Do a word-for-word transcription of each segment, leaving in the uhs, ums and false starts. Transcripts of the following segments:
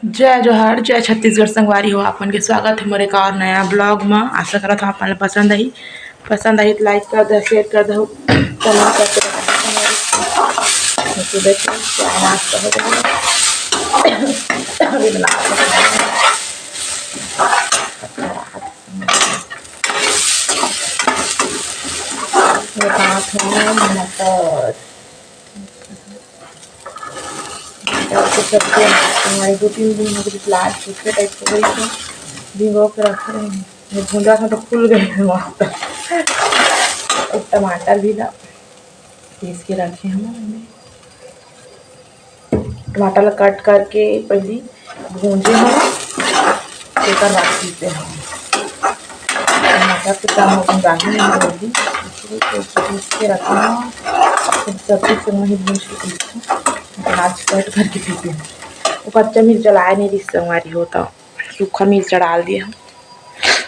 जय जोहार, जय छत्तीसगढ़ संगवारी हो, आप मन के स्वागत हे मोर एक और नया vlog म। आशा करत हव आप मन ल पसंद आही, पसंद आही त like कर दे, share कर दे, comment करके बताना संगवारी हो। तो देखो, चाय नाश्ता हो गया। अभी बना ये बात है मटर। मटर के सब्जी बनाते हैं। दो तीन दिन हो गए, लाल सूखे टाइप हो गई थी, भिगो के रखे हैं। ये भूंजा था तो फूल गए हैं मस्त। और टमाटर भी ला पीस के रखे हैं हमने। टमाटर ला कट करके पहली भूंजे हम, तेकर बाद पीसे हम। टमाटर के काम हम जाही नहीं जल्दी, इसलिए तो पीस के रखे हम। फिर सब्जी से वही भूंज के पीसते हैं, प्याज कट करके पीसे हम। वो कच्चा मिर्चा लाए नहीं रिस संगवारी हो, तो सूखा मिर्चा डाल दिए हम।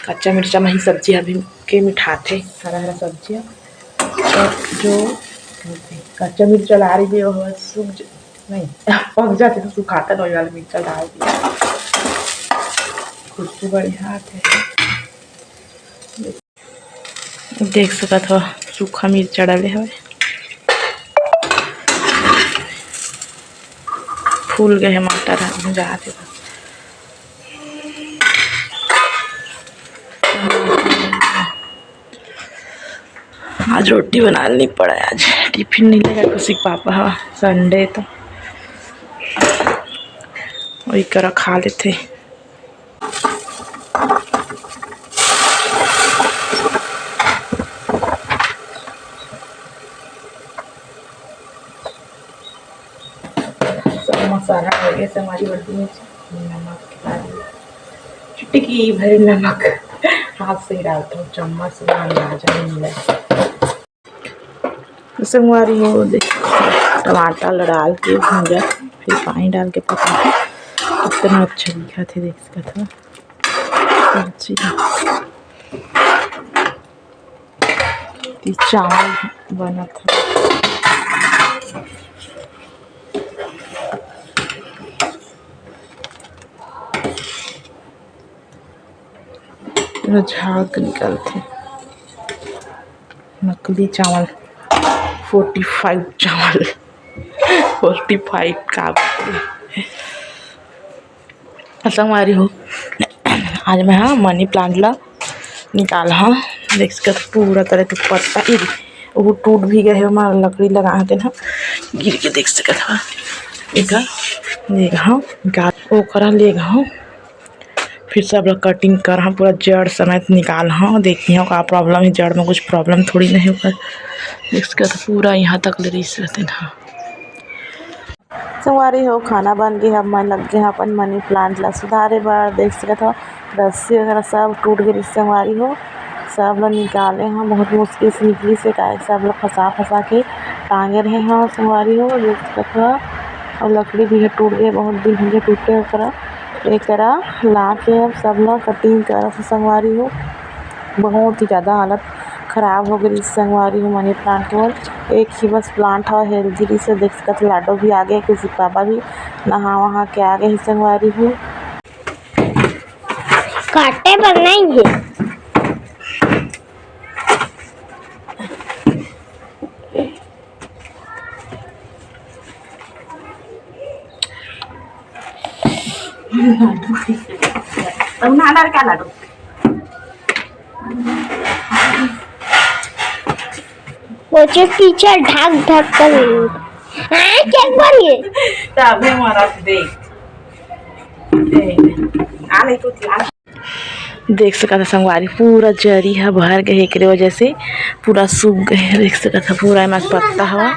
कच्चा मिर्चा में ही सब्जी अभी के मिठाथे, हरा हरा सब्जी है। और जो कच्चा मिर्चा ला रही है, वो सूख ज-, नहीं, पक जाते तो सुखाता नहीं, वाला मिर्चा डाल दिया। खुशबू बढ़िया आते हैं। देख सकत हो, सूखा मिर्चा डाले हवे, फूल गए हे मटर ह, जात हे। आज रोटी बनाना नहीं पड़ा, आज टिफिन नहीं लेगा खुशी के पापा ह, Sunday तो वही करा खा लेथे। सब मसाला हो गया, हमारी हल्दी मिर्च, नमक डाल दिया, चुटकी भर नमक। हाथ से ही डालता हूँ, चम्मच से अंदाजा नहीं मिला। संगवारी हो, देख, टमाटर ला डाल के भूंजा, फिर पानी डाल के पका, इतना अच्छा दिखा थे, देख सकत हो। सब्जी। ती चावल बनत हे। पूरा झाग निकलथे। नकली चावल, forty five चावल, forty five का बोलथे। संगवारी हो, आज मैं हा money plant ला निकाल हा। देख सकत हो पूरा तरह के पत्ता, ई वो टूट भी गए हे, ओमा लकड़ी लगा के ना गिर के, देख सकत हो। एका ले गा हा, ओकरा ले गा हा, फिर सब ला cutting कर हा, पूरा जड़ समेत निकाल हा। देखी हा का problem हे, जड़ में कुछ problem थोड़ी नहीं होगा। देख सकत हो पूरा यहाँ तक ले रही रहते ना। संगवारी हो, खाना बन गे हे, अब मैं लग गे हे अपन money plant ला सुधारे बर। देख सकत हो, रस्सी वगैरह सब टूट गे रिहिस संगवारी हो, सब ला निकाले हे, बहुत मुश्किल से निकलिस हे, काहे सब ला फंसा फंसा के टांगे रहे हे संगवारी हो। देख सकत हो, अउ लकड़ी भी हे टूट गे, बहुत दिन हो गे टूटे ओकरा। एकरा ला के अब सब ला cutting करत हे संगवारी हो। बहुत ही ज्यादा हालत खराब हो गई संगवारी हो money plant के। एक ही बस plant ह healthy रहिस हे, देख सकत लाडो भी आ गे, खुशी पापा भी नहा वहा के आ गे हे संगवारी हो। काटे बर नहीं हे। अब ना डर क्या लाडो? वो जो टीचर ढाक ढाक कर रही है। हाँ, क्या बोल रही है? तभी हमारा देख। देख। आ नहीं तो आ। देख सकत ह संगवारी, पूरा जरी ह भर गए, एकरे वजह से पूरा सूख गए। देख सकत ह पूरा एमा पत्ता हवा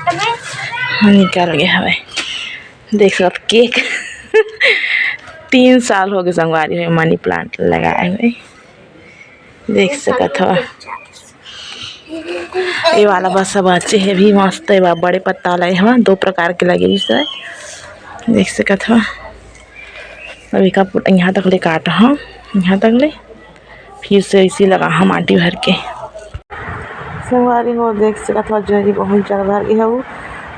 निकल गए हवे। देख सकत केक तीन साल हो गए संगवारी हुए money plant लगाए हुए। देख सकत हव, ये वाला बस बाचे हे भी मस्त हे, बड़े पत्ता वाला हे, दो प्रकार के लगे रिहिस हे। देख सकत हव, अब एका पूरा यहाँ तक ले काटा हव, यहाँ तक ले, फिर से इसी लगा हव माटी भर के। संगवारी हो, देख सकत हव, जरी बहुत ज्यादा भर गे हव।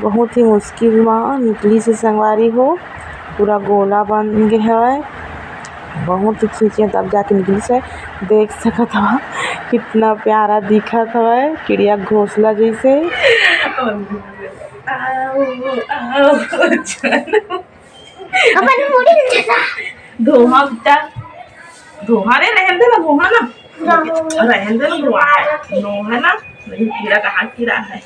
बहुत ही मुश्किल म निकलिस हे संगवारी हो, पूरा गोला बन गे हवय। बहुत ही खींचे तब जाके निकलिस हे। देख सकत हव कितना प्यारा दिखत हवय, चिड़िया घोंसला जैसे। अपन मुड़ी धोहा बेटा, धोहा रे, रहन दे ना, धोहा ना। रहन दे ना, धोहा है। नोहा ना, नहीं, कीड़ा कहाँ कीड़ा है।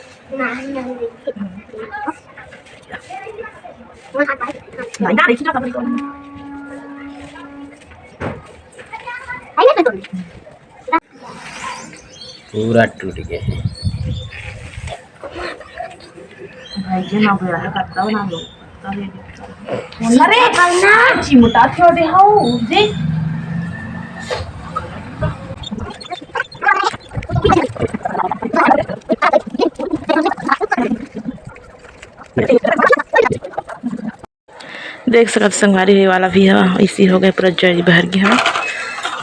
पूरा टूट गया है। भाई के ना बेरा है, कत्ता बना लो, कत्ता ले लो। अरे, चिमटा क्यों दे हो, देख। देख सकत संगवारी, ये वाला भी ह, इसी हो गए, पूरा जरी भर गया ह,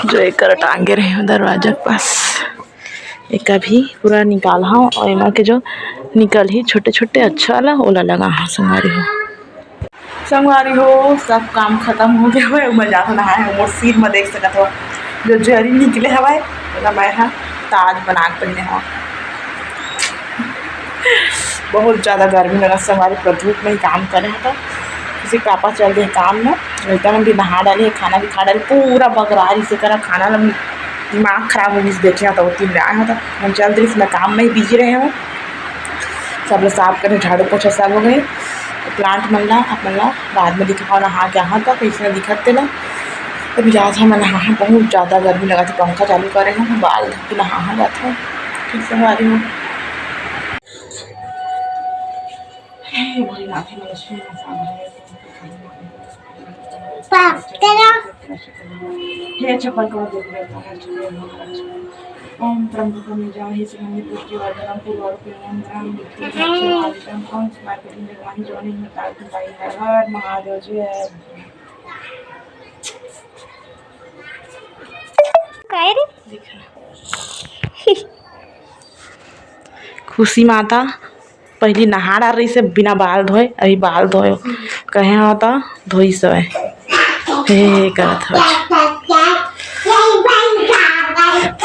जो एकर टांगे रहे दरवाजा के पास। एका भी पूरा निकाल हव, और एमा के जो निकल ही छोटे-छोटे अच्छा वाला, ओला लगा हव संगवारी हो। संगवारी हो, सब काम खत्म हो गया हवय, मैं जात नहाए हव। मोर सिर में देख सकत हव, जो जरी निकले हवय, ओला मैं ह ताज बना के पहिने हव। बहुत ज्यादा गर्मी लगत संगवारी, पूरा धूप में ही काम करे हव, तो किसी पापा चल दे काम में। लइका मन भी नहा डाले, खाना भी खा डाले, पूरा बगरारी से करा खाना ल दिमाग खराब हो गिस, देखे हव त ओती ले आए हव त हम चल दिस, मैं काम में ही बिजी रहे हव। सब ल साफ करे, झाड़ू पोछा सब हो गए। प्लांट मन ला अपन ला बाद में दिखाओ ना, हाँ क्या हाँ तो कैसे दिखत तेला। अभी जात हव मैं नहा, बहुत ज्यादा गर्मी लगत हे, पंखा चालू करे हव, बाल धो के नहा जात हव। ठीक संगवारी हो। हे भोलेनाथ, हे लक्ष्मी माता, हे पाप तेरा। हे छप्पन करोड़ देवी देवता, हे छप्पन महाराज। ओम त्र्यंबकम यजामहे सुगंधिं पुष्टिवर्धनम उर्वारुकमिव बंधनान् मृत्युर्मुक्षेमामृतम्। ओम शिवाय कठिन जगमाहि जोनि में ताल कुंताई। हर हर महादेव जय। काय रे? खुशी माता पहिली नहा डार रहिस हे बिना बाल धोए, अभी बाल धोए कहे हव त धोइस हवय। हे, हे करत हवय।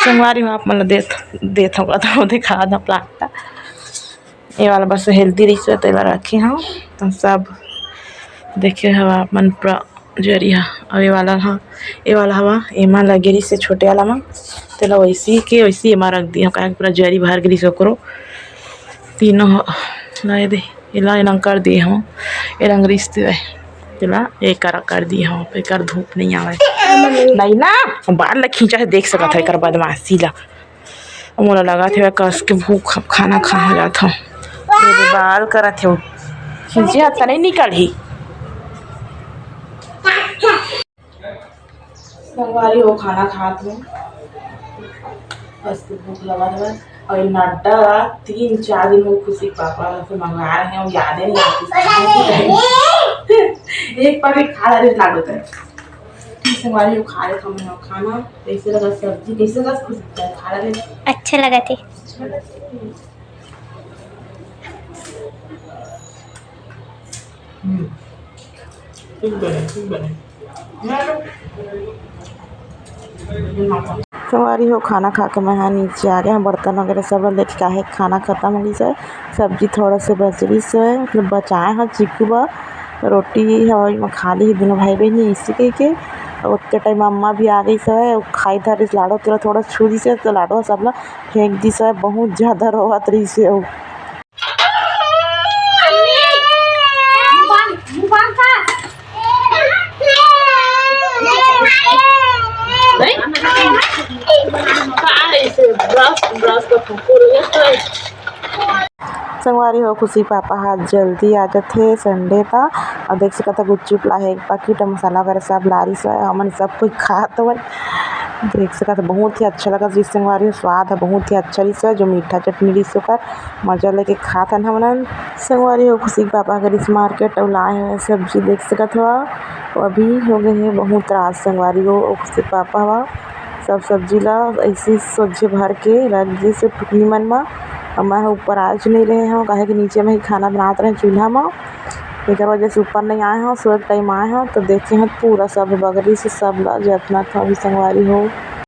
संगवारी हो, आप मन ल देत, देत हव, कहत हव, देखा दव प्लांट ला। ये वाला बस हेल्दी रहिस हे, तेला रखे हव। त सब देखे हव आप मन पूरा जरी ह, अउ ये वाला ह, ये वाला हवा, एमा लगे रहिस हे छोटे वाला म, तेला वैसी के वैसी एमा रख दिए हव, काहे कि पूरा जरी भर गे रहिस हे ओकरो। तीनों ह, ला ये दे, एला ए रंग कर दिए हव, ए रंग रहिस हे, तेला ए कर, कर दिए हव, एकर धूप नइ आवय। नहीं ना, बाल ल खींचा हे, देख सकत हव एकर बदमाशी ला। मोला लगत हे, कस के भूख, खाना खा जात हव। ये बाल करत हे, खींचे हाथ त नहीं निकलही। संगवारी हो, खाना खात हव, कस के भूख लगत हवय। अउ ये नड्डा ला तीन चार दिन हो, खुशी के पापा ला से मंगा रहे हव, यादे नहीं आती। एक पैकेट खा रहे लाडो तक। संगवारी हो, खा रहे हव खाना। कैसे लगा सब्जी? कैसे लगा खुशी? खा रहे। अच्छा लगा थे। हम्म। ठीक बने, ठीक बने। संगवारी हो, खाना खा के मैं हा नीचे आ गया हूँ, बर्तन वगैरह सब लेके, काहे खाना खत्म हो गइस हे, सब्जी थोड़ा से बच गइस हे, मतलब बचाए हव चिकू बर, रोटी हवई में खा ली दोनों भाई बहन इसी कह के। ओतके टाइम अम्मा भी आ गइस हे, खाई धरिस लाडो तेला थोड़ा छू दिस हे, तो लाडो सबला फेंक दिस हे, बहुत ज्यादा रोवत रहिस हे। संगवारी हो, खुशी पापा हा जल्दी आ जाथे Sunday त। अउ देख सकत ह, गुपचुप ला हे एक packet, मसाला वगैरह सब ला रिस हे, हमन सब कोई खात हवन। देख सकत ह, बहुत ही अच्छा लगत रिस संगवारी हो, स्वाद ह बहुत ही अच्छा रिस हे, जो मीठा चटनी रिस ओकर मजा लेके खात हन हमन। संगवारी हो, खुशी के पापा गए रिस market अउ लाए हे सब्जी, देख सकत हव, अभी हो गए हे बहुत रात संगवारी हो। खुशी के पापा हव सब सब्जी ला ऐसे सोझे भर के रख दिस हे टुकनी मन म। अब मैं ह ऊपर आज नहीं रहे हूँ, काहे कि नीचे में ही खाना बनात रहे चूल्हा में, एकर वजह से ऊपर नहीं आए हूँ। सुबह के टाइम आए हूँ तो देखे हूँ पूरा सब बगरी से सब ला जतना था भी संगवारी हो,